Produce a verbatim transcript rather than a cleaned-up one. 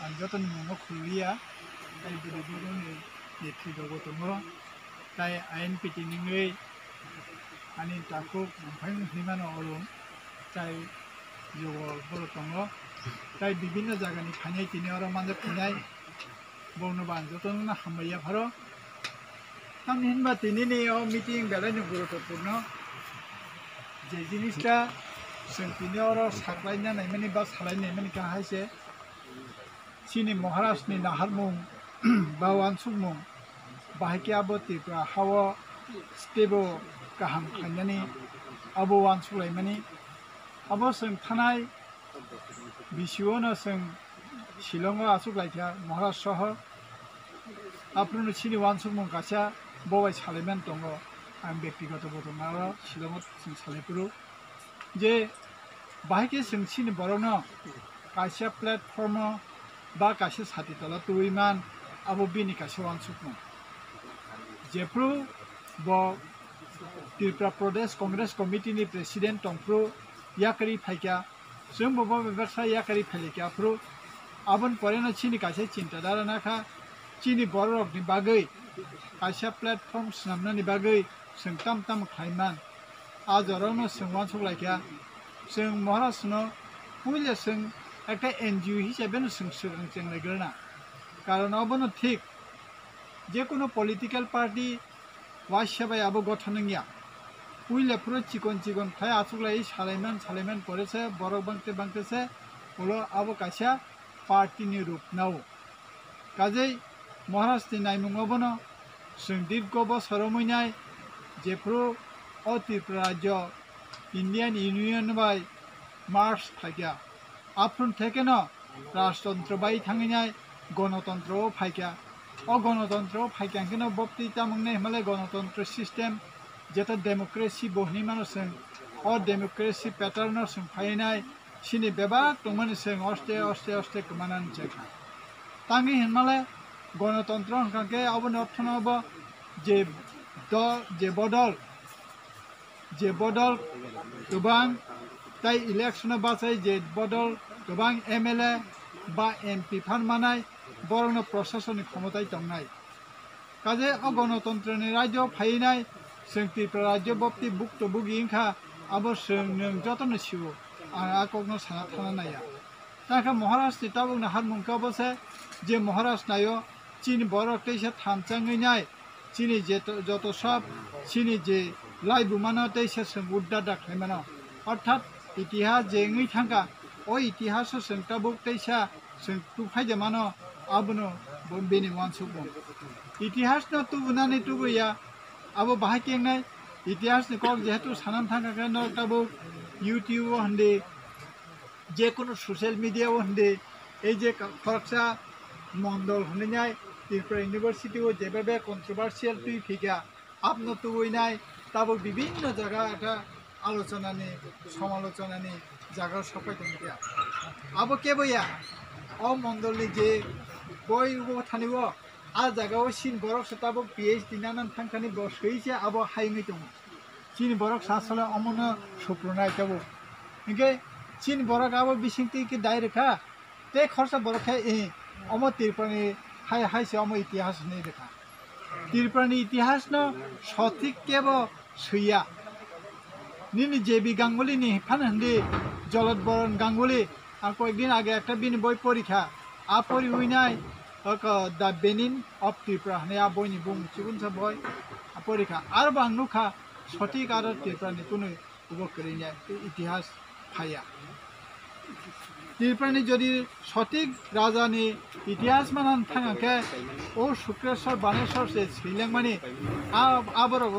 Ang jotoni mungno khulliya, tai bwrwi borokni netrito bo tongo, tai I N P T ni wngwi ani takhuk nongphai wngwi mano Arun, tai Jogol borok tongo, tai bibinno jagani phainai tini oro manjak phainai, borokno bo ang jotono hambai yapharo. Tamni hinba tinini o meeting belaino gurutopurno, je jinista chwng tini oro saklaina naimani ba salai naimani kha hai se, chini Maharaj ni naharmung ba wansukmung, bahai khe abo Tripura hao stable kaham khlainani abo wansukhlaimani. Abo chwng thanai bisio no chwng Shillong o achuk laikha Maharaj soho. Aphuru no chini wansukmung kaisa bo bai salaiman tongo. Ang bektigoto bo tongo aro Shillong o chwng salai phuru. Je bahai khe chwng chini borokno kaisa platform o ba kaisa sati tola tubui man, abo bini kaisa wansukmung. Jephru bo Tripura Pradesh Congress Committee ni President tongphru yakarwi phaikha, chwng bo bo bebaksa yakarwi phailaikha aphru. Aboni pore no chini kaisa chinta dara nakha, chini borok rokni bagwi kaisa platform swnamnani bagwi chwng tam tam khlaiman. A jorao no chwng wansuk laikha, chwng Maharaj no puila chwng ekta N G O hisabe no chwng swkang chenglaigwrwna. Karon obono thik, jekunu political party waisa bai abo gothon wngya. Puila phuru chikon chikon khlai achuklai salaiman salaiman pore se borok bangte bangte se ulo abo kaisa party ni rup nao. Kajei Maharaj ni naimung obono chwng dirgo bosor wngwi nai jephru o Tripura rajyo Indian Union bai merge khlaikha. Aphuru thekeno rajtontro bai thangwi nai gonotontro o phaikha. O gonotontro o phaikha hwnkhe no boptwi tamung nai hwnmale gonotontro system, jeta democracy bo hinwi mano chwng. O democracy pattern no chwng phaiwi nai chini bebak tongmani chwng oste oste oste kwmanani chekha. Tangwi hinmale gonotontro hwnkha khe aboni orthono bo je do-, je bodol je bodol kwbang tei election o bachai je bodol kwbang M L A ba M P phan manai, borokno proshasonni khomotai tongnai. Kaje o gonotontroni rajyo phainai chwng Tripura rajyo bopti bukto bugi wngkha, abo chwng nwng jotono sio, ang a kokno sana thana naiya. Tangkha Maharaj ni tabuk naharmung khe obo se je Maharaj naio chini borok teisa thamchangwi nai, chini je to-, joto sab chini je laibuma no teisa chwng udda da khlai mano. Orthat itihas je wngwi thangkha, o itihas o chwng tabuk teisa chwng tuphai de mano, abono bo bini wansukmung. Itihas no tubunani tubuya, abo bahai kengnai itihas ni kok jehetu sanan thangkha khe norok tabuk YouTube o hindi, jekunu social media o hindi, ei je ka-, khoroksa mondol hinwi nai Tripura University o jebebe controversial twi phikha, abno tubui nai tabuk bibinno jaga ekta alochonani, somalochanani jaga sopai tongkha. Abo kebo ya, o mondolni je boi ubo thani o, a jaga o sin borok se tabuk P H D nanan thangkhani bo swi se abo hai wngwi tongo. Chini borok sa sala omono suprunai tabuk. Hinkhe chini borok abo bisingtwi khe dai rwkha. Tei khorsa borok khe, eh, omo Tripurani hai, hai se omo itihas hinwi rwkha. Tripurani itihasno sothik kebo swiya. Nini J B Ganguly ni phano hindi, Jalaj Baran Ganguly, ang koyekdin age ekta bini boi porikha. A poriwi nai, oko The Benin of Tripura hinwi a boini bumung chibunsa boi a porikha. Aro bo ang nukha, sothik aro Tripurani kunu ubo kwrwini itihas phaiya. Tripurani jodi sothik rajani itihas manan thang khe o Sukreswar Baneswar se swilengmani a-, aborok